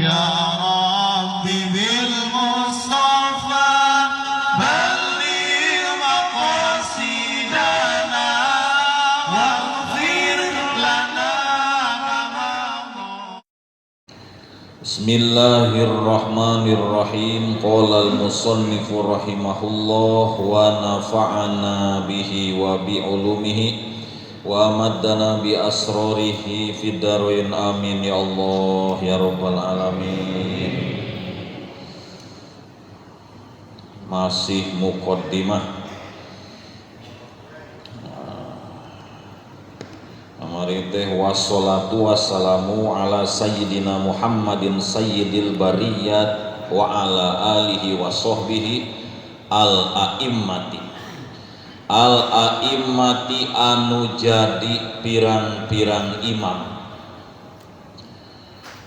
Ya Rabbi bil Mustafa balligh maqasidana waghfir lana ma madha. Bismillahirrahmanirrahim. Qala al-musannif rahimahullah wa nafa'ana bihi wa bi ulumihi wa maddana bi asrarihi fid darain, amin ya Allah ya rabbal alamin. Masih muqaddimah. Amari teh wassalatu wassalamu ala sayyidina Muhammadin sayyidil bariyat wa ala alihi wa sahbihi al a'immati. Al a'immati anu jadi pirang-pirang imam.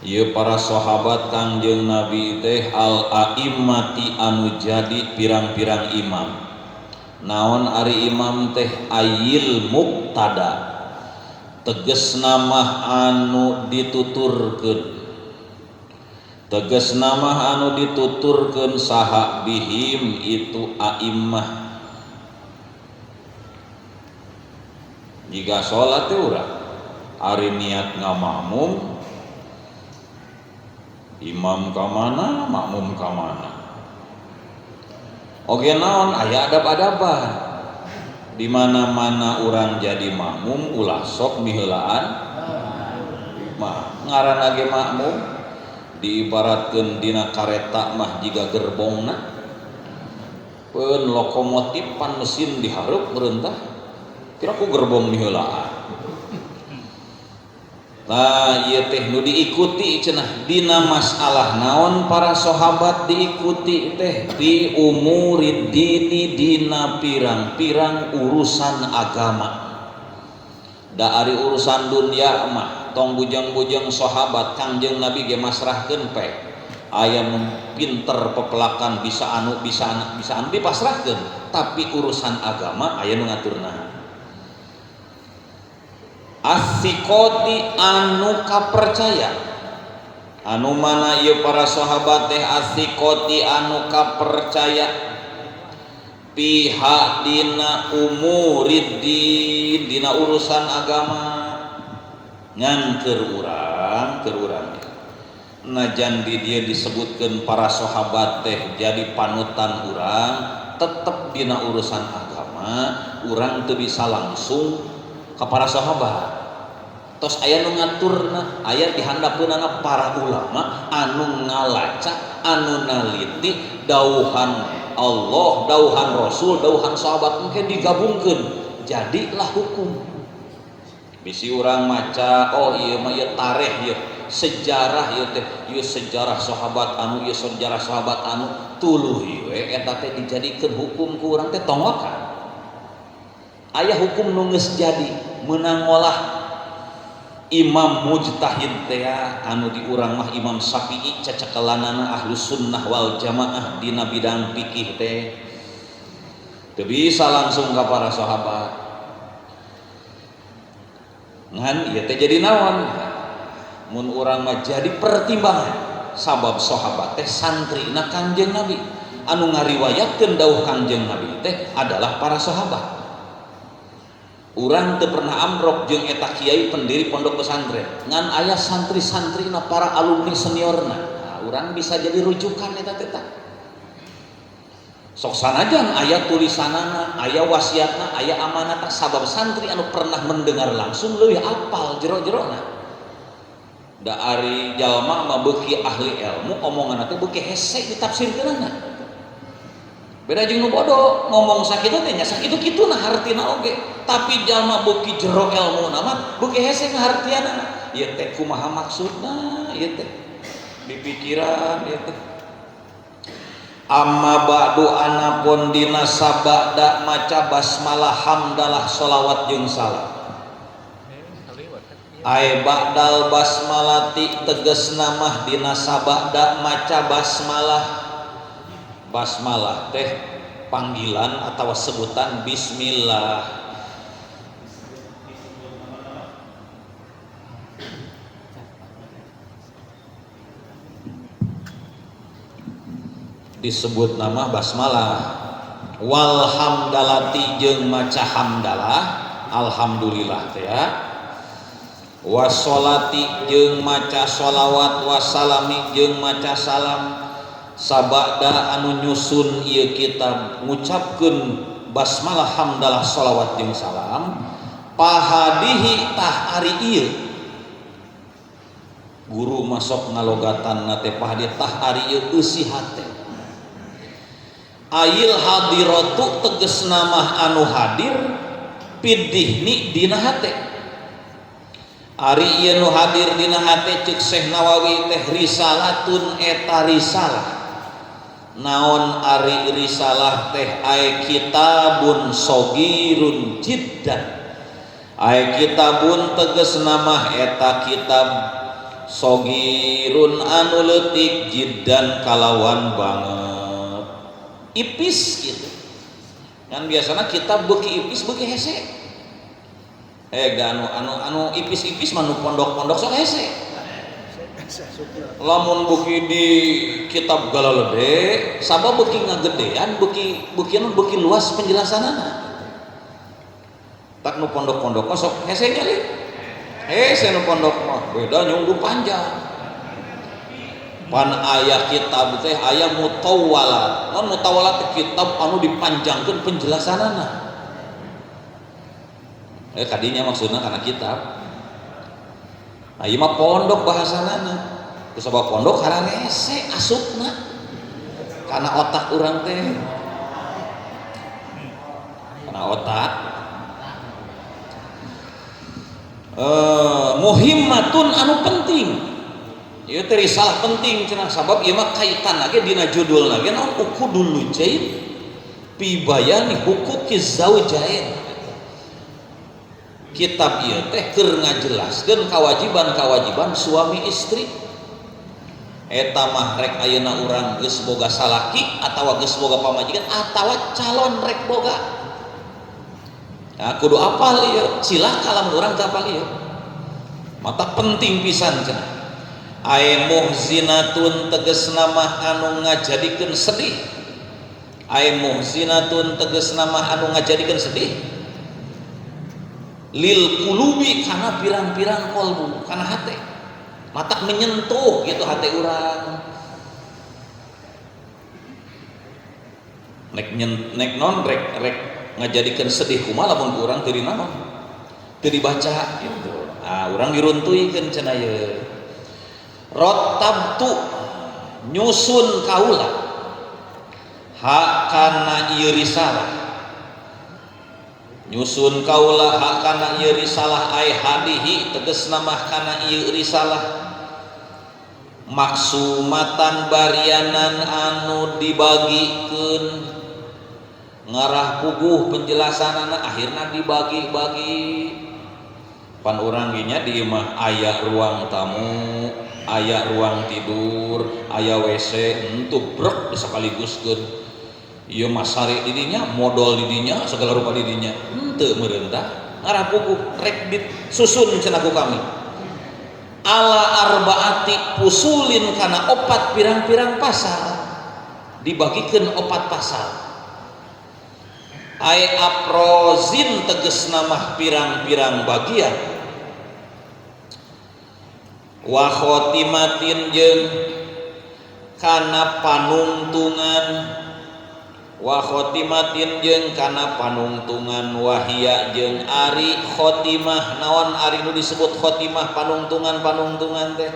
Ieu para sahabat Kangjeng Nabi teh al a'immati anu jadi pirang-pirang imam. Naon ari imam teh ayil muktada. Teges nama anu dituturkeun. Teges nama anu dituturkeun saha bihim itu a'immah. Jika sholat teh urang ari niat ngamakmum, imam ka mana, makmum ka mana. Oge naon aya adab-adaban. Di mana-mana urang jadi makmum ulah sok miheulaan mah ngaranna ge makmum diibaratkeun dina kareta mah jiga gerbongna peun lokomotif pan mesin dihareup meureun tah kira ku gerbong miheulaan. Nah ieu teh nu diikuti cenah dina masalah naon para sahabat diikuti teh fi umurid dini dina pirang-pirang urusan agama. Da ari urusan dunia mah tong bujang-bujang sahabat Kangjeng Nabi ge masrahkeun pe. Aya nu pinter pepelakan bisa anu bisa anu bisa anu dipasrahkeun, tapi urusan agama aya nu ngaturna. Asikoti anu kapercaya, anu mana ieu para sahabat teh asikoti anu kapercaya pihak dina umuriddin dina urusan agama. Ngan keur urang najan di dieu disebutkeun para sahabat teh jadi panutan urang, tetep dina urusan agama urang teu bisa langsung ka para sahabat. Tos aya nu ngaturna, aya dihandapeunana para ulama anu ngalaca, anu naliti dauhan Allah, dauhan Rasul, dauhan sahabat mungkin digabungkeun jadilah hukum. Bisi urang maca, oh ieu mah ieu tarikh ieu sejarah ieu teh, ieu sejarah sahabat anu, ieu sejarah sahabat anu, tuluy we eta teh dijadikeun hukum ku urang teh tongokan. Aya hukum nu geus jadi meunang ngolah imam mujtahid teh anu di urang mah Imam Syafi'i cacakelanana ahlus sunnah wal jamaah dina bidang fikih teh teu bisa langsung ka para sahabat. Ngan ieu teh jadi naon mun urang mah jadi pertimbangan sabab sahabat teh santrina Kangjeng Nabi anu ngariwayatkeun dawuh Kangjeng Nabi teh adalah para sahabat. Urang teu pernah amrok jeung eta kiai pendiri pondok pesantren ngan aya santri-santrina para alumni seniorna. Nah, urang bisa jadi rujukan eta teh. Sok sanajan aya tulisanana, aya wasiatna, aya amanatna, sabab santri anu pernah mendengar langsung leuwih apal jero-jerona. Da ari jalma mah beuki ahli ilmu omonganna teh beuki hese ditafsirkeunana. Beda jeung nu bodoh ngomong sakitu teh nya sakitu kituna hartina oge. Tapi jalma beuki jero elmuna mah beuki hese ngahartianana. Ieu teh kumaha maksudna ieu teh di pikiran ieu teh. Amma ba'du anapun dina sabada maca basmalah hamdalah sholawat jeung salam. Ai ba'dal basmalati tegasna mah dina sabada maca basmalah. Basmalah teh panggilan atau sebutan bismillah. Disebut nama basmalah wal hamdalati jeung maca hamdalah alhamdulillah teh ya wassolati jeung maca sholawat wassalami jeung maca salam sabada anu nyusun ieu kitab ngucapkeun basmalah hamdalah sholawat jeung salam pahadihi tah ari ieu guru masuk ngalogatan na teh pahadi tah ari ieu eusi hate ail hadiratu teges nama anu hadir pidihni dina hate ari ieu nu hadir dina hate ceuk Syekh Nawawi teh risalatun eta risalah naon ari risalah teh ai kitabun sogirun jiddan ai kitabun teges nama eta kitab sogirun anu leutik jiddan kalawan banget ipis gitu kan biasanya kitab beuki ipis beuki hese anu ipis-ipis mah nu pondok-pondok sok hese lamun beuki di kitab galalede sabab beuki ngagedean beuki luas penjelasanana tak nu pondok-pondok mah sok hese nya li hese nu pondok mah beda nyunggu panjang pan aya kitab teh aya mutawalat non mutawalat kitab anu dipanjangkeun penjelasanana kadinya maksudna kana kitab nah ieu mah pondok bahasanana kusabab pondok hararese asupna kana otak urang teh kana otak muhimmatun anu penting ieu teh risalah penting cenah sabab ieu mah kaitan lagi dina judulna ge naon uqudul lujain fi bayani huquqiz zaujain kitab ieu teh keur ngajelaskeun kewajiban-kewajiban suami istri eta mah rek ayeuna urang geus boga salaki atawa geus boga pamajikan atawa calon rek boga nah kudu apal ieu cilaka lamun urang teu apal ieu mata penting pisan cenah ae muhzinatun tegasna mah anu ngajadikeun sedih ae muhzinatun tegasna mah anu ngajadikeun sedih lil qulubi kana pirang-pirang kolbu kana hate matak menyentuh gitu hate urang nek nek non rek rek ngajadikeun sedih kumaha lamun ku urang teu dinaon teu dibaca gitu ah urang diruntuikeun cenah ieu rotabtu nyusun kaula hak kana ieu risalah nyusun kaula hak kana ieu risalah ai hadihi tegasna mah kana ieu risalah maksumatan barianan anu dibagikeun ngarah puguh penjelasanana akhirna dibagi-bagi pan urang ge nya di imah aya ruang tamu aya ruang tidur, aya WC, entuh brek sakaliguskeun. Ieu mah sare didinya, modal didinya, segala rupa didinya. Henteu meureun tah, ngarah puguh rek disusun cenah ku kami. Ala arbaati pusulin kana opat pirang-pirang pasal. Dibagikeun opat pasal. Ai aprozin tegasna mah pirang-pirang bagian. Wa khotimatin jeung kana panungtungan wa khotimatin jeung kana panungtungan wahia jeung ari khotimah naon ari nu disebut khotimah panungtungan-panungtungan teh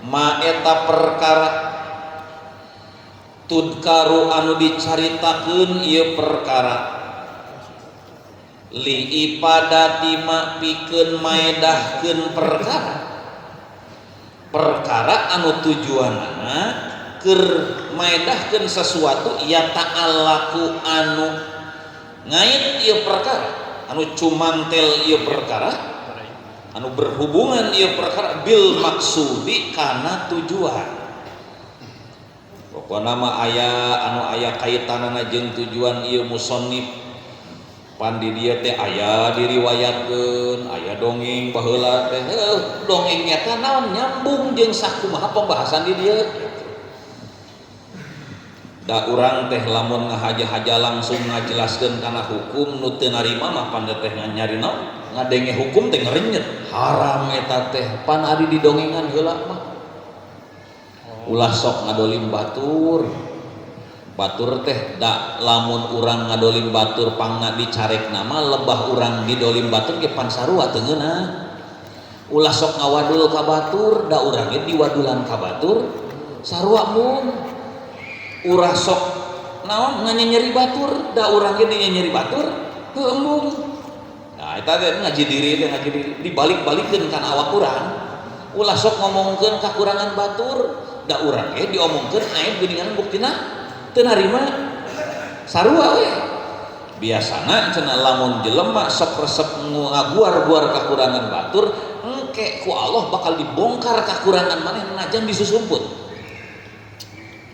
ma eta perkara tudkaru anu dicaritakeun ieu perkara li ipadati ma pikeun maedahkeun perkara perkara anu tujuanana keur maedahkeun sesuatu ya ta'allaku anu ngait ieu perkara anu cumantel ieu perkara anu berhubungan ieu perkara bil maksudi kana tujuan pokona mah aya anu aya kaitanana jeung tujuan ieu musannif pan di dieu teh aya diriwayatkeun aya dongeng baheula teh dongeng nyata naon nyambung jeung sakumaha pembahasan di dieu Da urang teh lamun ngahaja-haja langsung ngajelaskeun kana hukum nu teu narima mah pan teh nyari naon ngadenge hukum teh ngerenyet haram eta teh pan ari didongengan heula mah ulah sok ngadolim batur batur teh da lamun urang ngadolim batur pangna dicarek nama lebah urang didolim batur ge pan sarua teu ngeunah ulah sok ngawadul ka batur da urang ge diwadulan ka batur sarua mung urah sok naon nganyenyeri batur da urang ge dinyenyeri batur heuh embung. Nah eta teh ngaji diri teh ngaji diri dibalik-balikeun kana awak urang ulah sok ngomongkeun kakurangan batur da urang ge diomongkeun aib geuningan buktina teu narima sarua we. Biasana cenah lamun jelema sok resep ngaguar-guar kakurangan batur engke ku Allah bakal dibongkar kakurangan maneh najan disusumput.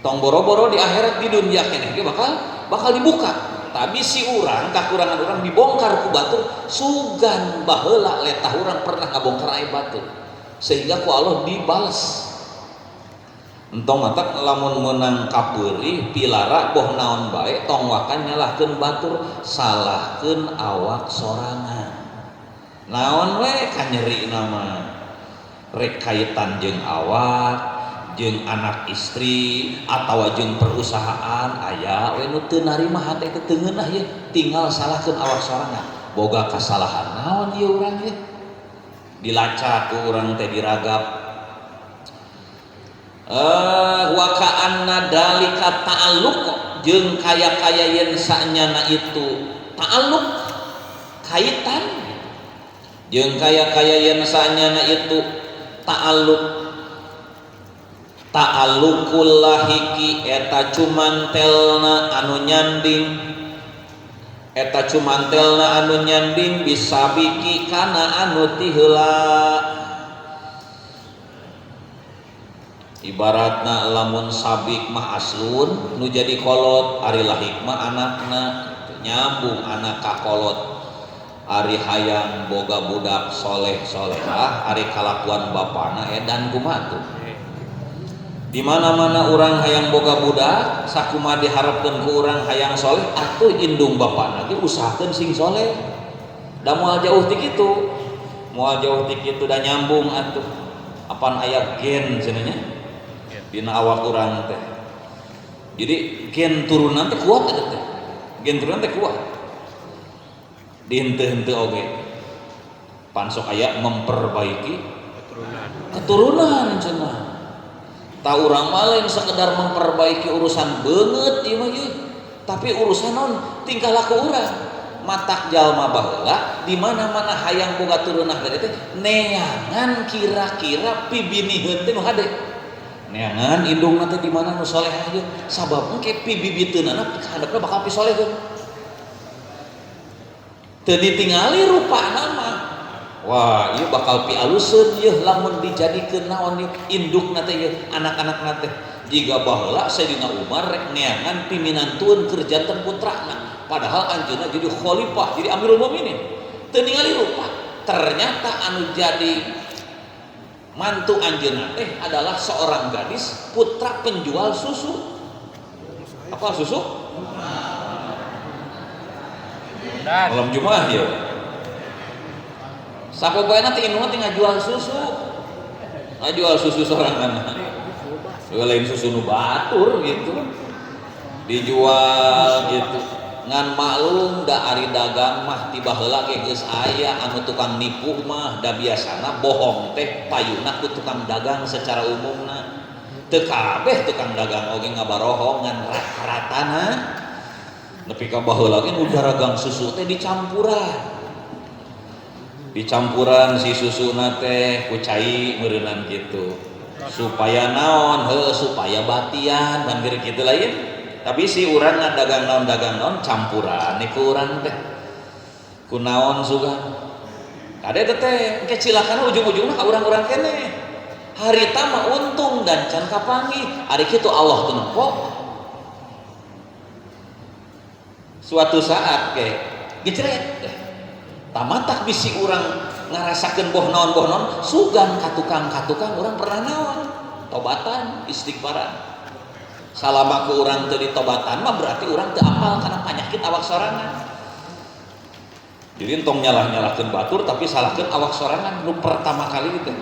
Tong boro-boro di akhirat di dunia keneh ge bakal dibuka. Tapi si urang kakurangan urang dibongkar ku batur sugan baheula letah urang pernah ngabongkar aib batur sehingga ku Allah dibales. Entong matak lamun meunang kapeurih pilara boh naon bae tong wakan nyalahkeun batur salahkeun awak sorangan. Naon we kanyerina mah rek kaitan jeung awak jeung anak istri atawa jeung perusahaan aya we nu teu narima hate teh teu ngeunah ieu tinggal salahkeun awak sorangan boga kasalahan naon ieu urang ieu dilacak ku urang teh diragap wa ka'anna dalika ta'alluq jeung kaya-kaya yen sanyana itu ta'alluq kaitan jeung kaya-kaya yen sanyana itu ta'alluq ta'alluqul lahiki eta cumantelna anu nyanding eta cumantelna anu nyanding bisabiki kana anu ti heula. Ibaratna lamun sabik mah aslun nu jadi kolot ari lahik mah anakna nyambung anak ka kolot ari hayang boga budak soleh solehah ari kalakuan bapana edan kumaha tuh. Di mana-mana urang hayang boga budak sakumaha diharapkeun ku urang hayang soleh atuh indung bapana ge usahakeun sing soleh da moal jauh ti kitu moal jauh ti kitu da nyambung atuh apan aya gen cenah nya dina awak urang teh. Jadi gen turunan teh kuat eta teh gen turunan teh kuat di henteu-henteu oge pan sok aya memperbaiki keturunan cenah. Ta urang mah lain sekedar memperbaiki urusan beungeut ieu mah ieu, tapi urusan naon tingkah laku urang. Matak jalma baheula di mana-mana hayang boga turunah teh neangan kira-kira pibiniheun teh nu hade. Neangan indungna teh di mana nu soleh ieu sabab engke pibibiteunana handapna bakal pisolehkeun. Teu ditingali rupana mah. Wah, ieu bakal pialuseun ieu lamun dijadikeun naon ieu indukna teh ieu anak-anakna teh. Jiga baheula Sayyidina Umar rek neangan piminantueun keur janten putrana. Padahal anjeunna jadi khalifah, jadi amirul mukminin. Teu ningali rupa. Ternyata anu jadi mantu anjeunna teh adalah seorang gadis putra penjual susu. Apa susu? Malam Jumat ya. Sapopoena teh indungna teh ngajual susu. Ngajual susu sorangan. Lain susu nu batur gitu. Dijual gitu. Ngan maklum da ari dagang mah ti baheula ge geus aya anu tukang nipu mah da biasana bohong teh payuna ku tukang dagang secara umumna. Teu kabeh tukang dagang oge ngabarohong ngan rata-ratana. Nepi ka baheula ge nu dagang susu teh dicampuran. Dicampuran si susuna teh ku cai meureunnan gitu supaya naon heuh supaya batian ban kitu lain. Tapi si urang ngadagang naon dagang naon campuran ku urang teh ku naon sugan kade teh engke cilakana ujung-ujungna ka urang-urang keneh harita mah untung dan can kapanggih ari kitu Allah teu nempo suatu saat ke gecret tamatak bisi urang ngarasakeun boh naon sugan ka tukang-katukang urang pernah naon tobatan istighfaran. Salama ku urang teu ditobatan mah berarti urang teu apal kana panyakit awak sorangan. Jadi entong nyalah-nyalahkeun batur tapi salahkeun awak sorangan nu pertama kali itu.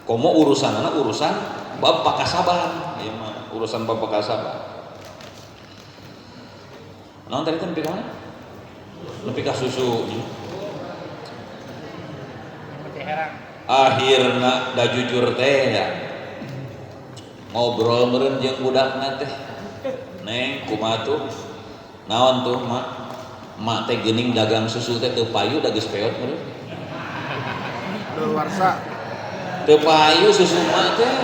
Komo urusanana urusan bab pakasaban, ieu mah urusan bab pakasaban. Naon tadi teh nepi ka mana? Nepi ka susu. Akhirna da jujur teh ya. Ngobrol meureun jeung budakna teh. Neng kumaha tuh? Naon tuh mak? Mak teh geuning dagang susu teh teu payu da geus peot meureun. Luarsa. Teu payu susu mak teh.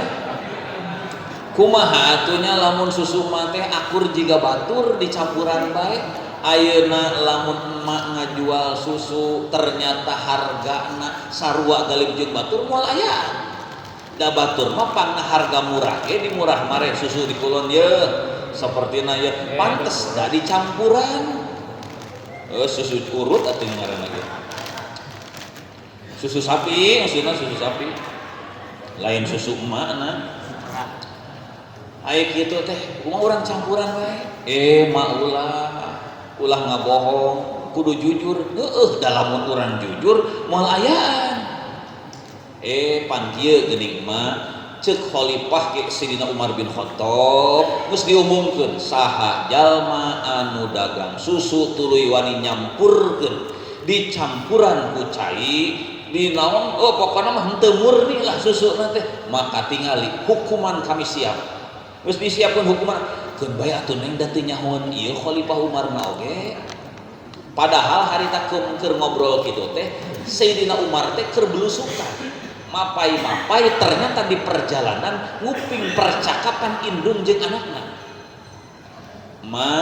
Kumaha atuh nya lamun susu mak teh akur jiga batur dicampuran bae. Ayeuna lamun emak ngajual susu ternyata hargana sarua galib jeung batur moal aya. Da batur mah pangna harga murah ge di murah mare susu di kulon ye sapertina ye pantes da dicampuran. Susu urut atuh ngaranna ge. Susu sapi maksudna susu sapi. Lain susu emakna. Aya kitu teh kumaha urang campuran wae. Mak ulah ngabohong kudu jujur. Heueuh da lamun urang jujur moal ayaan. Pan kieu geuning mah ceuk khalifah ge Sidina Umar bin Khattab geus diumumkeun saha jalma anu dagang susu tuluy wani nyampurkeun dicampuran ku cai di naon pokona mah henteu murni lah susuna teh maka tingali hukuman kami siap. Geus disiapkeun hukuman keun bae atuh neng da teu nyahoan ieu Khalifah Umar na oge. Padahal harita keur ngobrol kitu teh Sayyidina Umar teh keur belusukan. Mapai-mapai ternyata di perjalanan nguping percakapan indung jeung anakna. Ma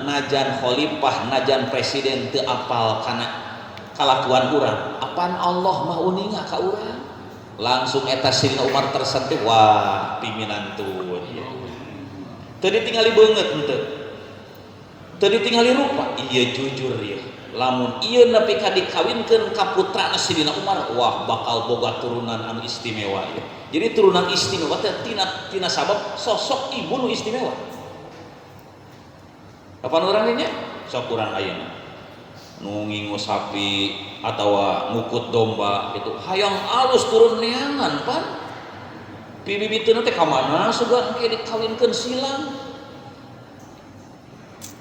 najan khalifah najan presiden teu apal kana kalakuan urang. Apaan Allah mah uninga ka urang? Langsung eta Sayyidina Umar tersentuh, wah piminantun. Teu ditingali beungeut henteu. Teu ditingali rupa, ieu jujur ieu. Lamun ieu nepi ka dikawinkeun ka putrana Sidina Umar, wah bakal boga turunan anu istimewa ieu. Jadi turunan istimewa teh tina sabab sosok ibu nu istimewa. Kapan urang nya? Sok urang ayeuna. Nu ngingu sapi atawa ngukut domba gitu. Hayang alus turun neangan pan. Pibibiteuna teh ka mana sugan ke dikawinkeun silang.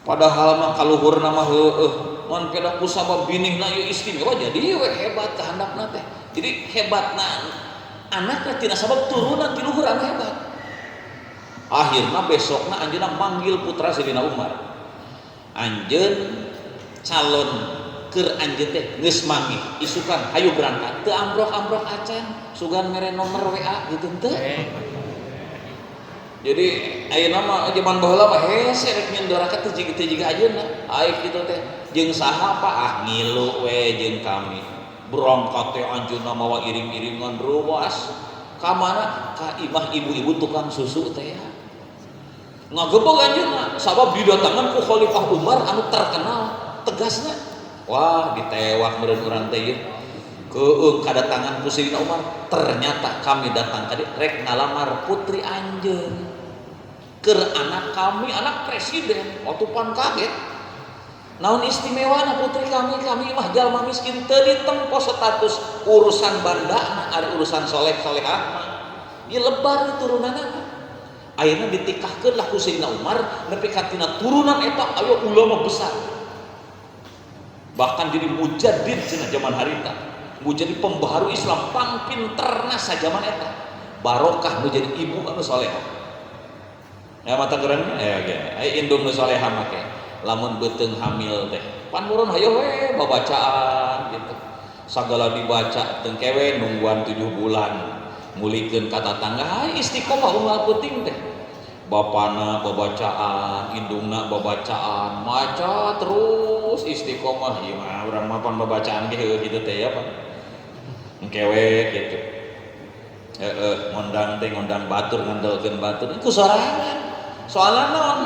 Padahal mah kaluhurna mah heueuh mun pedah ku sabab binihna ieu istimewa jadi we hebat kahandapna teh. Jadi hebatna anakna tina sabab turunan ti luhur anu hebat. Akhirna besokna anjeunna manggil putra Sidina Umar. Anjeun calon keur anjeun teh geus manggih isukan hayu berangkat teu ambrok-ambrok acan sugan mere nomor WA gitu henteu. Jadi ayeuna mah zaman baheula mah hese rek nyeun doraka teh jiga ayeuna. Ai kitu teh jeung saha Pak ah ngilu we jeung kami. Berangkat teh anjeunna mawa iring-iringan ruas. Ka mana? Ka imah ibu-ibu tukang susu teh ya. Ngagebeg anjeunna sabab didatangan ku Khalifah Umar anu terkenal tegasna. Wah ditewak meureun urang teh ieu. Keung kadatangan ku Sayyidina Umar, ternyata kami datang ka dieu rek ngalamar putri anjeun. Keur anak kami anak presiden, waktu pan kaget. Naon istimewana putri kami, kami mah jalma miskin teu ditempo status urusan bandana ari urusan soleh solehah mah. Ieu lebar turunanana. Ayeuna ditikahkeun lah ku Sayyidina Umar nepi ka tina turunan eta aya ulama besar. Bahkan jadi mujaddid cenah zaman harita. Jadi pembaharu Islam pangpinterna sajaman eta. Barokah nu jadi ibu anu solehah. Ya mata gerangnya ya ge. Aya indung nu solehah make. Lamun beuteung hamil teh pan murun hayo we babacaan gitu. Sagala dibaca teu kewe nungguan 7 bulan. Mulikeun ka tatangga hayu istiqomah unggal peuting teh. Bapana babacaan, indungna babacaan, maca terus istiqomah. Ieu mah urang mah pan babacaan ge heueuh kitu teh ya pan. Engkewe kitu. Heeh, ngondang teh ngondang batur ngandelkeun batur ku sorangan. Soalna naon?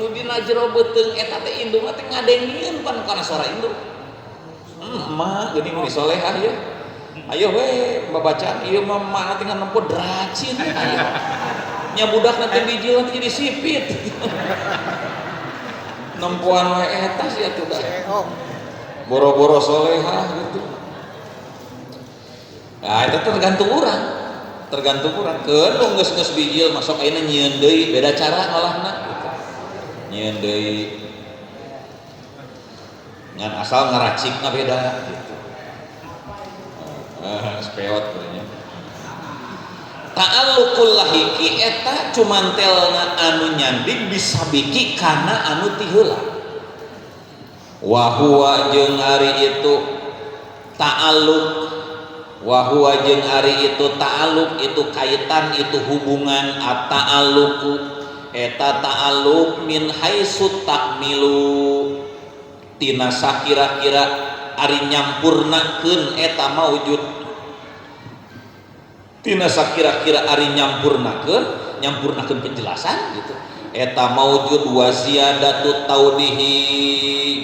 Nu dina jero beuteung eta teh indungna teh ngadengieun pan kana sora indung. Emak geuning meni solehah ieu. Ayo we babacaan ieu mah emak teh nempo dracin ayo. Nya budak nanti bijil nanti jadi sipit. Nempuan we eta sih atuh da. Boro-boro solehah gitu. Nah, itu tergantung urang. Tergantung urang. Keun nu geus-geus bijil masuk ayeuna nyieun deui, beda cara ngalahna gitu. Nyieun deui. Ngan asal ngaracikna beda gitu. Speot katanya. Ta'alluqul lahiki eta cumantelna anu nyandig bisa biki kana anu ti heula. Wa huwa jeung ari itu ta'alluq, wa huwa jeung ari itu ta'alluq itu kaitan itu hubungan at-ta'alluqu eta ta'alluq min haitsu takmilu tina sakira-kira ari nyampurnakeun eta maujud tina sakira-kira ari nyampurnakeun penjelasan gitu eta maujud wa ziyadatu taudihi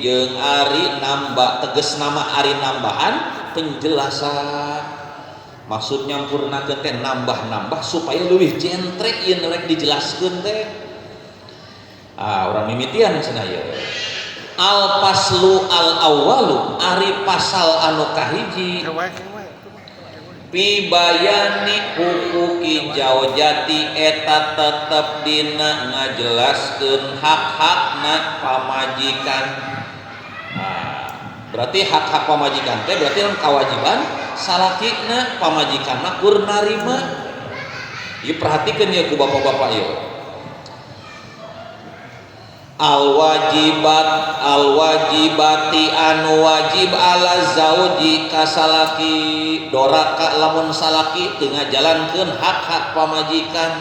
jeung ari nambah tegas nama ari nambahan penjelasan maksud nyampurnakeun teh nambah-nambah supaya leuwih jentrek ieu rek dijelaskeun teh ah urang mimitian cenah ieu al paslu al awwalu ari pasal anu kahiji pibayani hukuki jaujati eta tetep dina ngajelaskeun hak-hakna pamajikan. Nah, berarti hak-hak pamajikan teh berarti kewajiban salakina pamajikanna kur narima. Ieu perhatikeun ya ku bapak-bapak ieu. Al wajibat al wajibati anu wajib ala zauji kasalaki doraka lamun salaki teu ngajalankeun hak-hak pamajikan.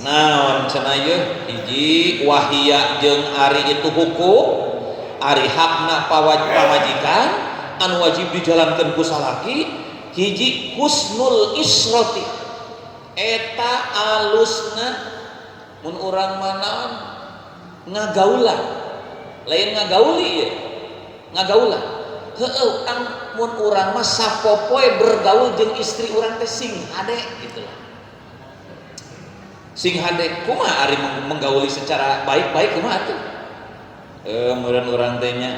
Naon cenah ieu hiji wahia jeung ari itu hukum ari hakna pamajikan anu wajib dijalankeun ku salaki hiji husnul isroti eta alusna mun urang mah naon ngagaulan lain ngagauli ye ngagaulan heueuh mun urang mah sapopoe bergaul jeung istri urang teh sing hade gitu lah sing hade kumaha ari menggauli secara baik-baik kumaha atuh meureun urang teh nya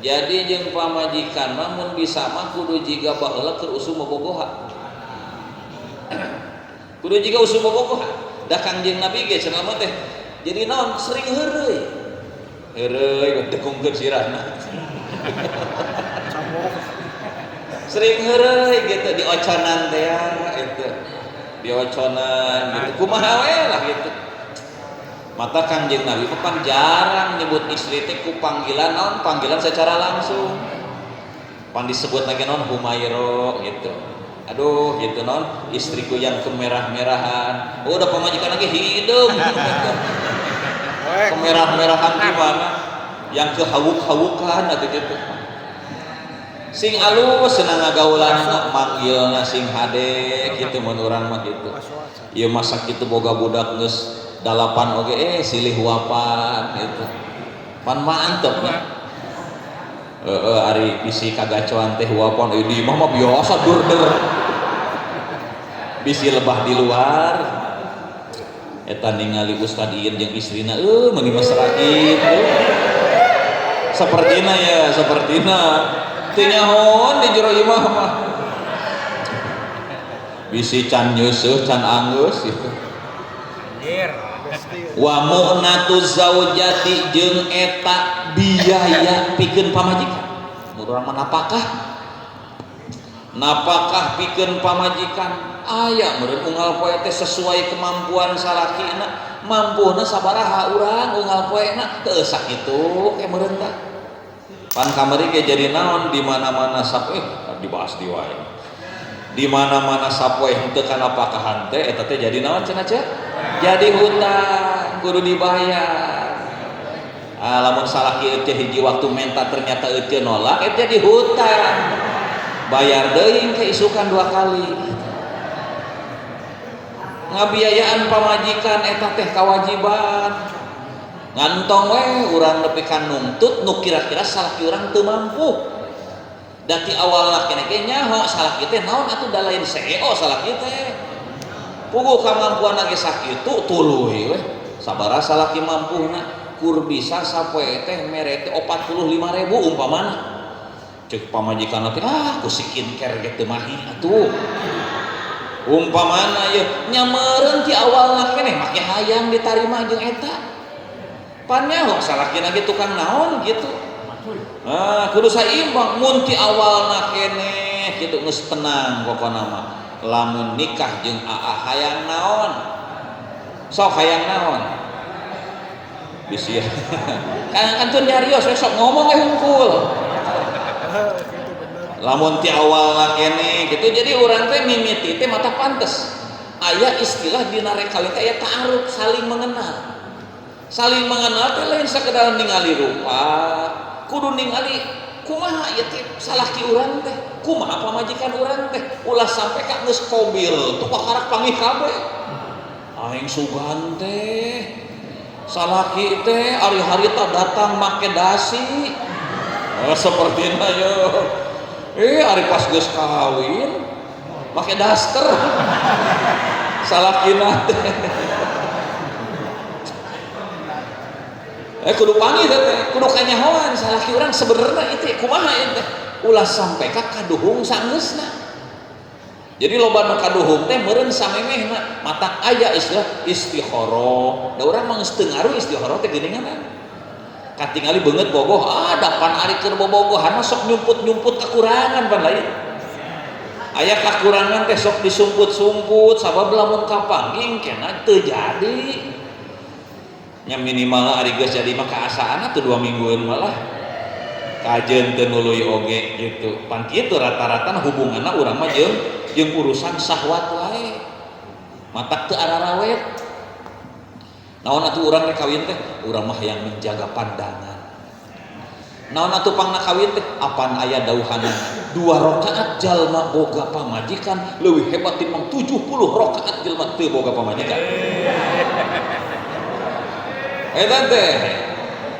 jadi jeung pamajikan mah mun bisa mah kudu jiga baheula keur usum bobogohan kudu jiga usum bobogohan da Kangjeng Nabi ge cenah mah teh jadi naon sering heureuy heureuy degungkeun sirahna sering heureuy gitu dioconan teh itu dioconan gitu kumaha we lah gitu mata Kangjeng Nabi mah pan jarang nyebut istri teh ku panggilan naon panggilan secara langsung pan disebut lagi naon Humairo gitu aduh gitu naon istriku yang kemerah-merahan oh udah pamajikan lagi hidung kemerah-merahan gimana yang kehawuk-hawukan atau gitu sing alus senang ngagaulan manggilna sing hade gitu mun urang mah gitu ieu masak kitu boga budak geus 8 oge silih huapan gitu pan mantep nya heeh ari bisi kagacoan teh huapan di imah mah biasa durder bisi lebah di luar eta ningali Ustad Iin jeung istrina meuni mesra kitu sapertina ya sapertina teu nyahoon di jero imah mah bisi can nyeuseut can anggeus gitu wa mu'natu zaujati jeung eta biaya pikeun pamajikan mun urang mah napakah napakah pikeun pamajikan aya meureun unggal poe teh sesuai kemampuan salakina mampuna sabaraha urang unggal poena teu sakitu ke meureun tah pan kamari ge jadi naon di mana-mana sapoe dibahas di wae di mana-mana sapoe henteu kana pakahan teh eta teh jadi naon cenah ceu jadi hutang kudu dibayar ah lamun salaki eueuh hiji waktu menta ternyata eueuh nolak eta jadi hutang bayar deui ke isukan 2 kali ngabiayaan pamajikan eta teh kawajiban ngantong we urang nepi ka nungtut nu kira-kira salaki urang teu mampu da ti awalna keneh ge nyaho salaki teh naon atuh da lain CEO salaki teh Puguh kamampuan lagi sakitu tuluy we. Sabaraha salaki mampuna kur bisa sapoe teh mere teh 45.000 umpamana. Cek pamajikan teh ah ku skincare ge teu mahi atuh. Umpamana ieu nya meureun ti awalna keneh make hayang ditarima jeung eta. Pan nyaho salakina ge tukang naon gitu. Ah kudu saimbang mun ti awalna keneh kitu geus tenang pokona mah. Lamun nikah jeung aa hayang naon? Sok hayang naon? Bisi. Kan kantun nyarios we sok ngomong we hungkul. Lamun ti awalna keneh gitu jadi urang teh mimiti teh mata pantes. Aya istilah dina rek kawin teh aya ta'aruf, saling mengenal. Saling mengenal teh lain sakedar ningali rupa, kudu ningali kumaha ieu teh salaki urang teh, kumaha pamajikan urang teh, ulah sampai ka geus kobil tuh kakarak panggih kabeh. Aing sugan teh salaki teh ari harita datang make dasi. Oh, sepertina yo. Ari pas geus kawin make daster. Salakina teh. Kudu panggih teh, kudu kanyahoan salaki urang sebenarnya itu kumaha ieu teh. Ulah sampai ka kaduhung sanggeusna. Jadi loba nu kaduhung teh meureun samemehna, matak aya istilah istikharah. Da urang mah geus teu ngaruh istikharah teh geuningan. Katingali beungeut bogoh, ah dapan ari keur bobogohan mah sok nyumput-nyumput kekurangan pan lain. Aya kakurangan teh sok disumput-sumput sabab lamun kapanggih kena teu jadi. Nya minimal ari geus jadi mah kaasaan atuh 2 minggueun malah. Kajeun teu nuluy oge gitu. Pan kitu rata-rata hubunganna urang mah jeung urusan syahwat wae. Matak teu ararawet. Naon atuh urang rek kawin teh? Urang mah hayang menjaga pandangan. Naon atuh pangna kawin teh? Apan aya dauhanana 2 rakaat jalma boga pamajikan leuwih hebat timbang 70 rakaat jalma teu boga pamajikan. Eta teh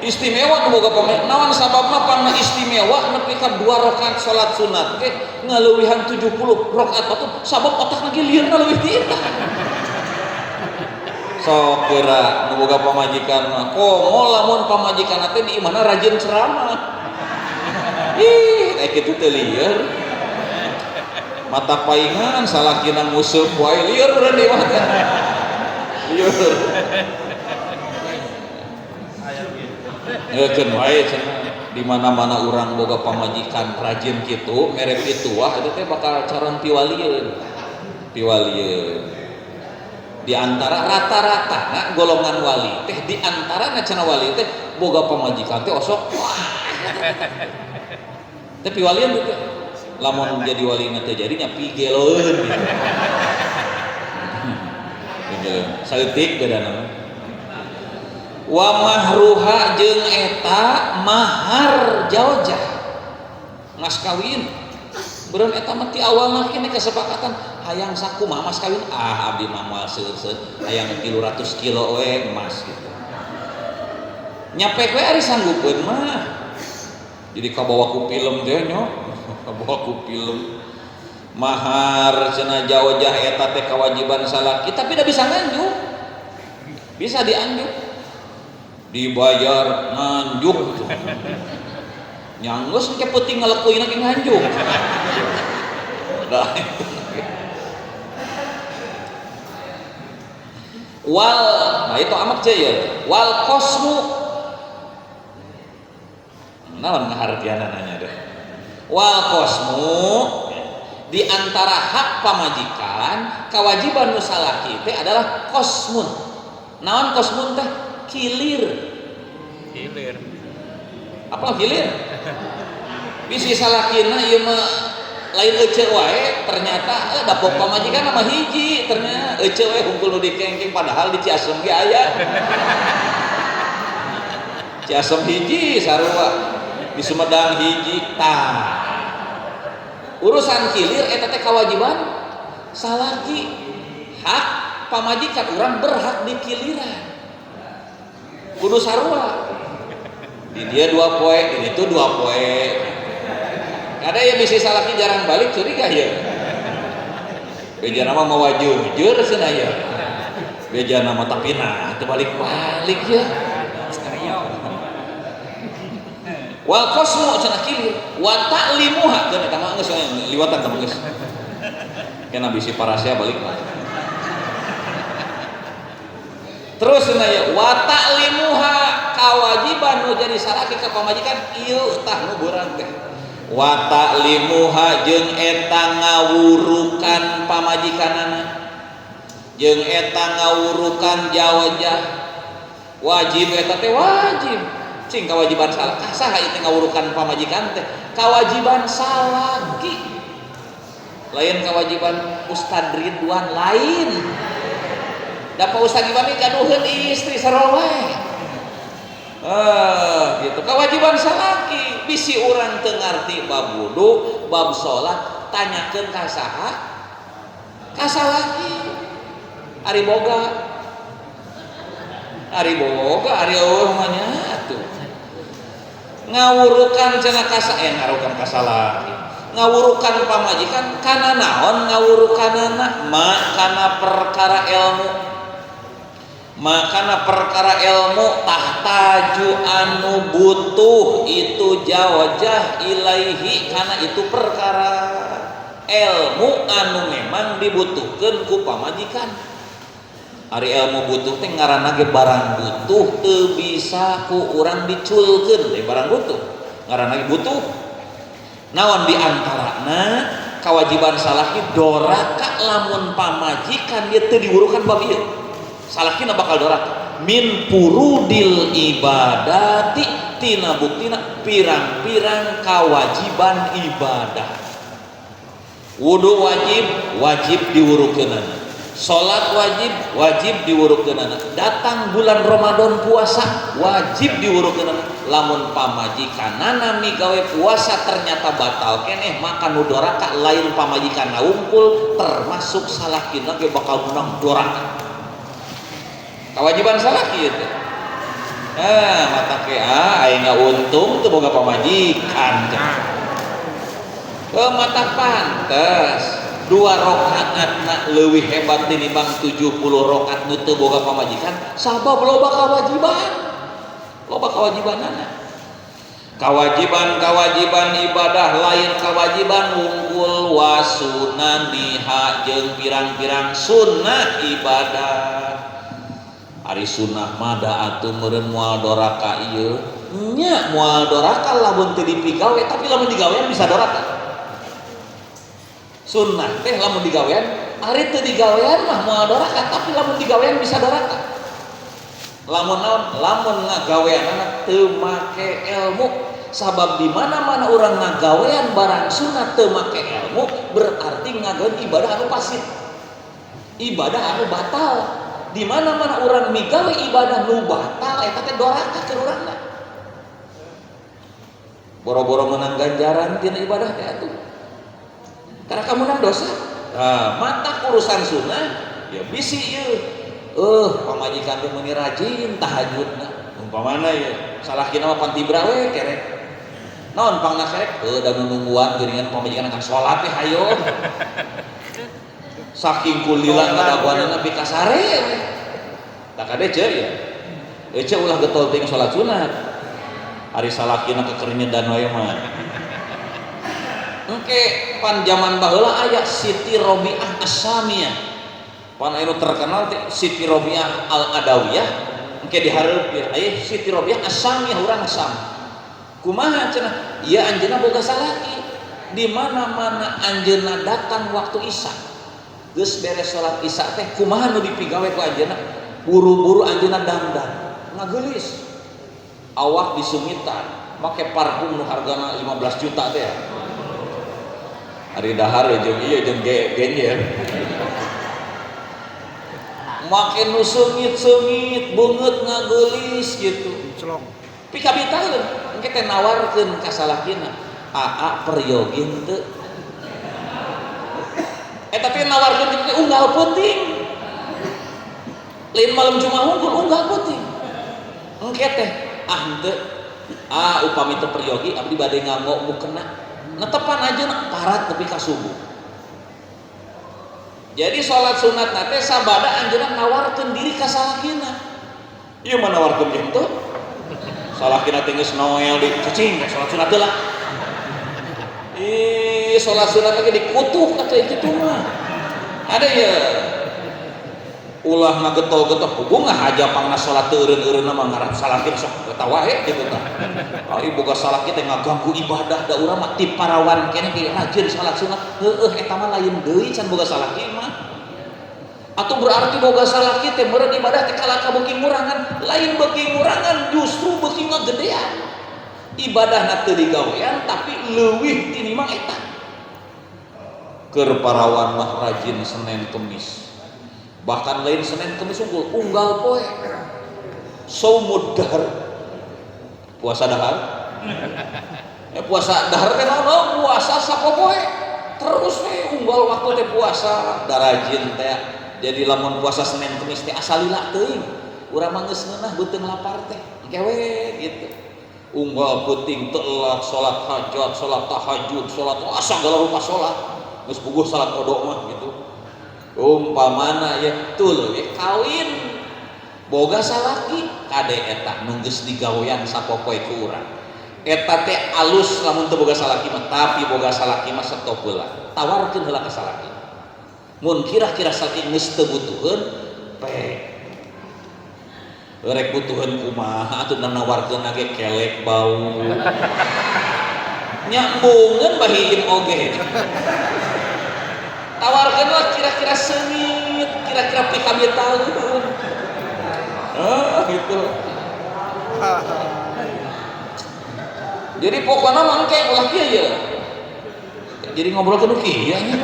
istimewa nu boga pamajikan. Naon sababna pangna istimewa nepi ka 2 rakaat salat sunat ge ngaleuwihan 70 rakaat batur sabab otakna ge lieurna leuwih ti eta. Sok geura nu boga pamajikan mah komo lamun pamajikan teh di imahna rajin ceramah. Ih, teh kitu teh lieur. Mata paingan salakina nguseup wae lieur urang di imah teh. Lieur. Ngeukeun wae cenah di mana-mana urang boga pamajikan rajin kitu mere pituah eta teh bakal caron piwalieun. Piwalieun. Di antara rata-rata na golongan wali teh di antara na cenah wali teh boga pamajikan teh osok wah. Teh piwalieun teh lamun jadi wali na teh jadinya pigeloeun gitu. Pigeloeun saeutik bedana mah. Wa mahruha jeung eta mahar jaojah mas kawin beureun eta mah ti awalna kene kesepakatan hayang sakumaha mas kawin ah abdi mah moal seueur-seueur hayang 300 kilo we emas gitu nyapek we ari sanggupeun mah jadi kabawa ku film teh nya kabawa ku film mahar cenah jaojah eta teh kewajiban salaki tapi da bisa nganjuk bisa dianjuk dibayar nganjuk nyanggeus engke peuting ngalekuina ge nganjuk. Dah. Wal, nah itu amak ceu ya. Wal kosmu. Naon ngahartiana nanya deh. Wal kosmu di antara hak pamajikan, kewajiban nu salaki teh adalah kosmun. Naon kosmun teh? Kilir. Kilir. Apa kilir? Bisi salakina ieu mah lain ece wae ternyata dapok pamajikan mah hiji ternyata ece wae hungkul nu dikengking padahal di Ciasem ge aya. Ciasem hiji sarua di Sumedang hiji tah. Urusan kilir eta teh kewajiban salaki hak pamajikan urang berhak dikiliran. Kudu sarua. Di dia 2 poe, di itu 2 poe. Kada ya bisi salaki jarang balik curiga ya. Beja nama mawa jujur cenah ya. Beja nama tapi nah teu balik-balik ya. Wal qasmu cenah kieu wa ta'limuha keun eta mah geus liwatan tah geus. Kana bisi parasea balik mah. Terus cenah ya wa ta'limuha kawajiban nu jadi salaki ka pamajikan ieu tah nu beurang teh. Wa ta'limuha jeung eta ngawurukan pamajikanana. Jeung eta ngawurukan jawajah. Wajib eta teh wajib. Cing kewajiban salah saha ieu teh ngawurukan pamajikan teh kewajiban salaki lain kewajiban Ustad Ridwan lain da Pak Ustad Ridwan gaduheun istri sarua wae gitu kewajiban salaki bisi urang teu ngarti bab wudu bab salat tanyakeun ka saha ka salaki ari boga ari eueuh mah nya atuh ngawurukan cenah kasa ngawurukan kasalaki ngawurukan pamajikan kana naon ngawurukanana ma kana perkara ilmu ma kana perkara ilmu tahtaju anu butuh itu jawajah ilaihi kana itu perkara ilmu anu memang dibutuhkeun ku pamajikan. Ari ilmu butuh teh ngaranna ge barang butuh teu bisa ku urang diculkeun teh barang butuh ngaranna ge butuh naon di antarana kewajiban salaki doraka lamun pamajikan ieu teu diwurukan bab ieu salakina bakal doraka min purudil ibadati tina buktina pirang-pirang kewajiban ibadah wudu wajib wajib diwurukeunana salat wajib wajib diwurukeunana datang bulan Ramadan puasa wajib diwurukeunana lamun pamajikanana migawe puasa ternyata batal keneh maka nu doraka lain pamajikan wungkul termasuk salakina ge bakal menang doraka kewajiban salaki ieu teh mata ke aing untung teu boga pamajikan mata pantes 2 rakaatna leuwih hebat tinimbang 70 rakaat nu teu boga pamajikan sabab loba kewajiban loba kewajibanana kewajiban-kewajiban ibadah lain kewajiban wungkul wasunaniha jeung pirang-pirang sunnah ibadah ari sunnah mah da atuh meureun moal doraka ieu nya moal doraka lamun teu dipigawe tapi lamun digawean bisa doraka sunnah teh lamun digawean ari teu digawean mah moal doraka tapi lamun digawean bisa doraka lamun naon lamun ngagaweanana teu make ilmu sabab di mana-mana urang ngagawean barang sunnah teu make ilmu berarti ngagawean ibadah anu fasid ibadah anu batal di mana-mana urang migawe ibadah nu batal eta teh doraka keur urangna boro-boro meunang ganjaran tina ibadah teh atuh karena kamu menang dosa. Nah, mata urusan sunnah ya bisi ieu. Pamajikan teh meuni rajin tahajudna. Umpamana ya, salakina mah pantibra we kerek. Naon pangna kerek? Da nungguan geuningan pamajikan akan salat teh hayo. Saking kulila ngadaguanna nepi ka sare we. Tah kade ceu ya. Ceu ulah getol teuing salat sunat. Ari salakina kekerinyedan wae mah. Engke pan zaman baheula aya Siti Robiah As-Samiyah. Pan anu terkenal teh Siti Robiah Al-Adawiyah engke dihareup ya aya Siti Robiah As-Samiyah urang Sam. Kumaha cenah? Ieu anjeunna boga salaki. Di mana-mana anjeunna datang waktu Isya. Geus beres salat Isya teh kumaha nu dipigawe ku anjeunna? Buru-buru anjeunna dangdan, ngageulis. Awak disungitan, make parfum nu hargana 15 juta teh ya. Ari dahar jeung ieu jeung genjer. Make nu seungit-seungit beungeut ngageulis gitu. Celong. Pikabitaheun engke teh nawarkeun ka salakina. Aa peryogi henteu. Eta teh nawarkeun teh unggal peuting. Lain malam Jumat unggul unggal peuting. Engke teh ah henteu. Ah upami teu peryogi abdi bade nganggo mukena. Netepan aja nak parat tepi ka subuh. Jadi salat sunat na teh sabada anjeunna nawarkeun diri ka salakina. Ieu mah nawarkeun jeung teu. Salakina teh geus noel di cicing salat sunat heula. Ih, salat sunat lagi dikutuk atuh kitu mah. Ada ya. Ulah ngagetol-getol hubungah aja pangna salat teu eureun-eureunna mah ngarap salaki sok eta wae kitu tah. Ai boga salaki teh ngaganggu ibadah da urang mah ti parawan keneh ge rajin salat sunat. Heueuh eta mah lain deui can boga salaki mah. Atau berarti boga salaki teh meureun ibadah teh kalaka beuki ngurangan, lain beuki ngurangan justru beuki ngagedean. Ibadahna teu digawean tapi leuwih tinimbang eta. Keur parawan mah rajin Senin Kemis. Bahkan lain Senin Kemis unggul, unggal poe. Saumud dahar. Puasa dahar. Puasa dahar teh naon? Puasa sapopoe. Terus we unggal waktu teh puasa, da rajin teh. Jadi lamun puasa Senin Kemis teh asa lila teuing. Urang mah geus ngeunah beuteung lapar teh. Engke we gitu. Unggal peuting telat salat hajat, salat tahajud, salat asa segala rupa salat. Geus puguh salat qada mah gitu. Umpamana ya tuluy kawin boga salaki kade eta nu geus digawean sapopoe ku urang. Eta teh alus lamun teu boga salaki mah, tapi boga salaki mah stop heula. Tawarkeun heula ka salaki. Mun kira-kira salaki geus teu butuheun, pe rek butuheun kumaha atuh nawarkeun ge kelek bau. Nyambungeun bahiin oge. Tawarkeun lah kira-kira seungit, kira-kira pikabitaeun. Ah, gitu. Jadi pokokna mah engke ulah kieu ye. Jadi ngobrol ke nu kieu nya.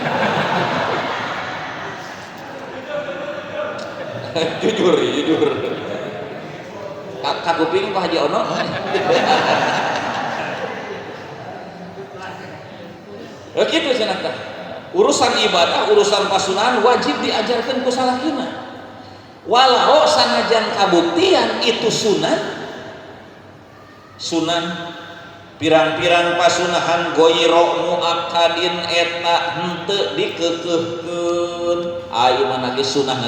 Jujur, jujur. Kakuping Pak Haji Ono. Kitu cenah tah. Urusan ibadah, urusan pasunahan wajib diajarkan ku salakina. Walau sanajan kabuktian itu sunat, sunan pirang-pirang pasunahan goyro muakadin eta henteu dikekeuhkeun. Ah ieu mah lagi sunah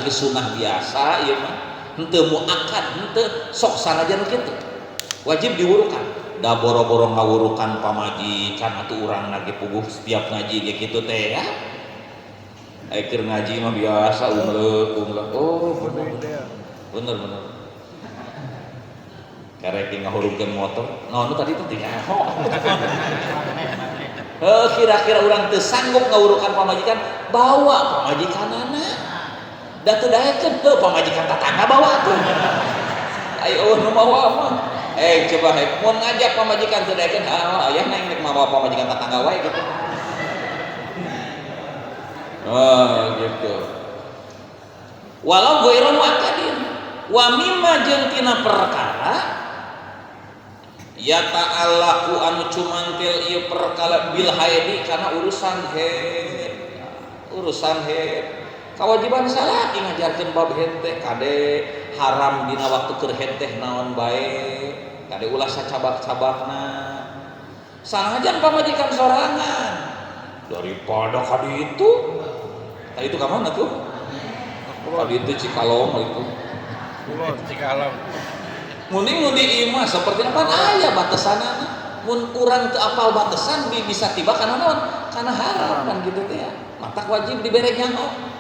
biasa ieu mah. Henteu muakad, henteu sok sanajan kitu. Wajib diwurukan. Da boro-boro ngawurukan pamajikan atuh urang lagi puguh setiap ngaji ge kitu teh ya. Keur ngaji mah biasa umleuk. Oh, bener. Bener. Karek ngahurungkeun motor. Naon tadi teh teu nyaho. Heuh, kira-kira urang teu sanggup ngawurukan pamajikan, bawa pamajikanana. Da teu daekeun heuh pamajikan tatangga bawa atuh. Ayo nu mawa mah. Coba hek mun ngajak pamajikan teu daekeun, ah ayah neng rek mawa pamajikan tatangga wae gitu. Oh, gitu. Walau ghairu muakkadin wa mimma jeung tina perkara ya ta'allaku anu cumantil ieu perkara bil haidi kana urusan haid. Urusan haid. Kawajiban salaki ngajarkeun bab haid teh kade haram dina waktu keur haid teh naon bae, kade ulah sacabak-cabakna. Sanajan pamajikan sorangan daripada kadi itu. Tadi itu ka mana tuh? Kadi itu Cikalong itu. Cikalong. Ngundi-ngundi imah seperti apa aya batasanana. Mun urang teu apal batasan bisa tiba kana naon? Kana haram kan gitu teh ya. Matak wajib dibere nyaho.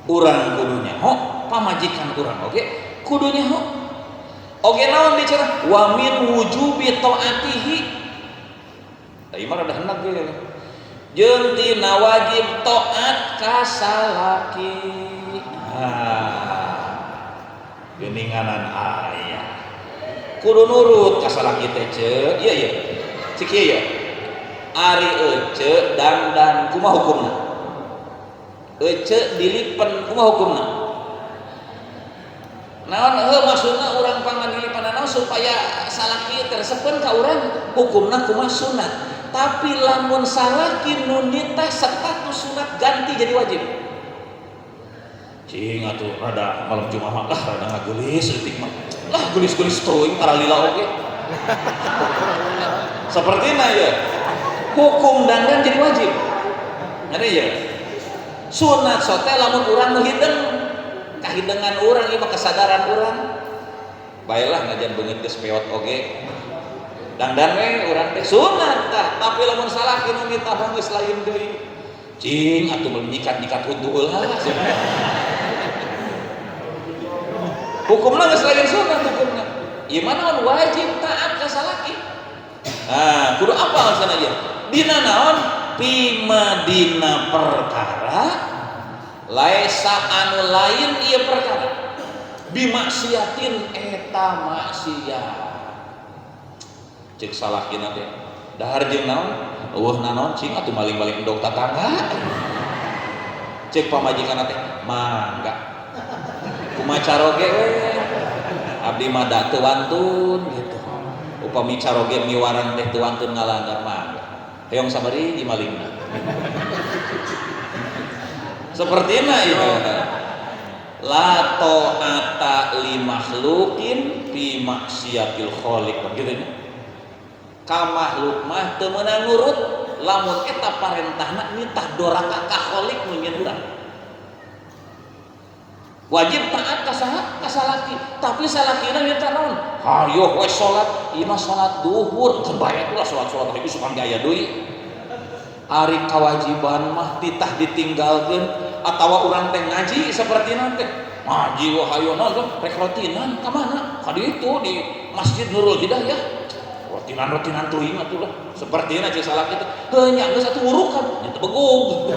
Urang kudu nyaho, pamajikan urang oge kudu nyaho. Oge naon bicara? Wa min wujubi taatihi. Tah ieu mah rada hendak ge. Jeung tina wajib taat ka salaki. Ah. Geuninganan aya. Kudu nurut ka salaki teh ceu. Ieu ieu. Cik ieu ya. Ari ece dandan kumaha hukumna? Ece dilipen kumaha hukumna? Naon heuh maksudna urang pangan dilipen naon supaya salaki tersepen ka urang hukumna kumaha sunat. Tapi lamun salaki nu nitah status sunat ganti jadi wajib. Cing atuh rada malam Jumat lah rada ngagelis leutik mah. Lah gelis-gelis teuing paralila oge. Sapertina ya. Hukum dandan jadi wajib. Ada ya. Sunat sote lamun urang nu hideng, kahidengan urang ieu mah kesadaran urang. Baelah najan beungeut geus peot oge. Dangdan we urang teh sunat tah, tapi lamun salaki nu nitah mah geus lain deui. Cing atuh meuli nyikat-nyikat huntu heula. Hukumna geus lain sunat hukumna. Ieu mah naon wajib taat ka salaki. Nah, kudu apa alasanna ieu? Dina naon? Pima dina perkara laisa anu lain ieu perkara bimaksiatin eta maksiat. Cek salakina teh dahar jeung naon? Eueuh nanaon cing atuh maling-maling endog tatangga. Cek pamajikanna teh mangga. Kumaha caroge we? Abdi mah da teu wantun gitu. Upami caroge miwarang teh teu wantun ngalanggar mangga. Hoyong sabari di malingna. Sepertina itu. La ta'ata li makhluqin fi maksiatil khaliq begitu nya. Ka makhluk mah teu meunang nurut lamun eta parentahna nitah doraka ka khaliq nu nyieun urang. Wajib taat ka saha? Ka salaki. Tapi salakina nitah naon? Hayoh we salat, ieu mah salat duhur, keun bae atuh lah salat-salat ieu suka gaya deui. Ari kawajiban mah titah ditinggalkeun atawa urang teh ngaji sapertina teh. Ngaji wah hayo naon rek rotinan ka mana? Ka ditu di Masjid Nurul Hidayah. Rotinan-rotinan teuing atuh lah. Sapertina cek salaki teh. Heuh nya geus atuh wurukan, nya teu begug.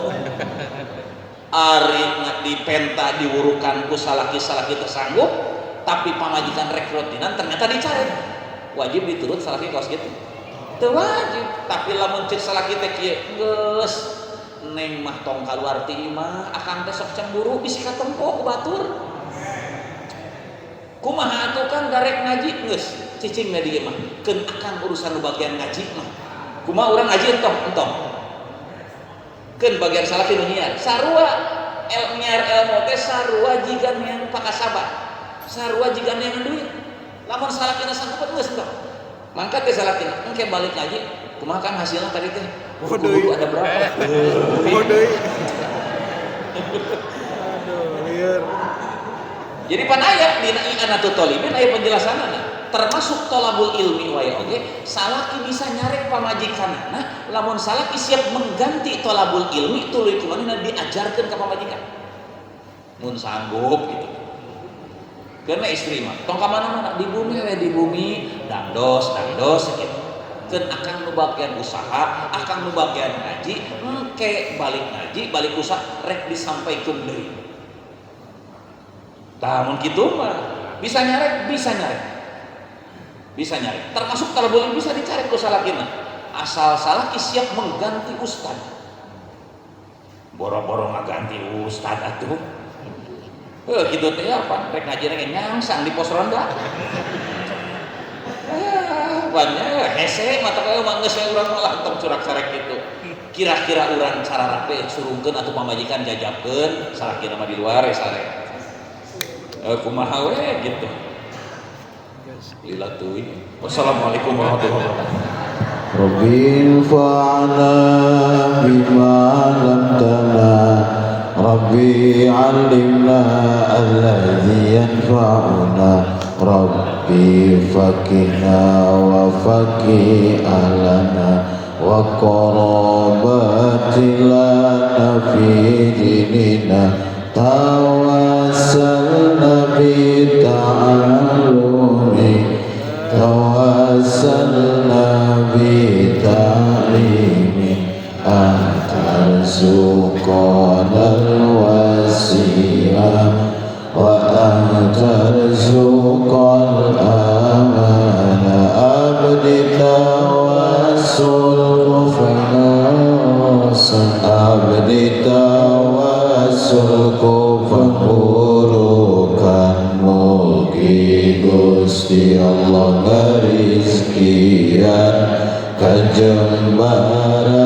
Ari dipenta diwurukan ku salaki-salaki teu sanggup, tapi pamajikan rek rotinan ternyata dicarek. Wajib diturut salaki kaos kitu. Teu wajib, tapi lamun cek salaki teh kieu geus neng mah tong kaluar ti imah, akang teh sok cemburu bisi katempo ku batur. Kumaha atuh Kang garek ngaji geus cicing we di imah, keun akang urusan nu bagian ngaji mah. Kumaha urang ngaji entong entong. Keun bagian salaki nu nyiar, sarua nyiar ilmu teh sarua jiga neang pakasaban. Sarua jiga neang duit. Lamun salakina sanggup geus entong. Mangkat teh salakina, engke balik ngaji, kumaha kan hasilna tadi teh? Kudu ada berapa? Deui. Aduh, lieur. Jadi pan aya dina i'anatul thalibin aya penjelasanana. Termasuk tolabul ilmi wae oge, salaki bisa nyarek pamajikanana lamun salaki siap mengganti tolabul ilmi tuluy kumanehna diajarkeun ka pamajikan. Mun sanggup gitu. Karena istri mah tong ka mana-mana di bumi we di bumi dangdos dangdos gitu. Keun akang nu bagian usaha, akang nu bagian ngaji, engke balik ngaji, balik usaha rek disampaikeun deui. Tah mun kitu mah bisa nyarek, bisa nyarek. Bisa nyarek. Termasuk kalau boleh bisa dicarek ku salakina. Asal salaki siap mengganti ustad. Boro-boro ngaganti ustad atuh. Heuh kitu teh apa? Rek ngaji rek nyangsang di pos ronda. Banyak hese mata kaya mah geus urang malah tong curak-carek kitu. Kira-kira urang cara rapi surungkeun atuh pamajikan jajabkeun, salakina mah di luar we sare. Kumaha we gitu. Lila teuing. Wassalamualaikum warahmatullahi wabarakatuh. Rabbi fa'ana bima lam tana Rabbi 'allimna alladhi yanfa'una Rabbi fakihna wa fakih ahlana wa qarabati lana fi dinina tawassalna bi ta'allumi tawassalna bi ta'limi antarzuqana al-wasi'ah wa antarzuqal amana abdi tawassul kufanasan abdi tawassul kufaburukan mugi Gusti Allah ngarizkian kajembaran.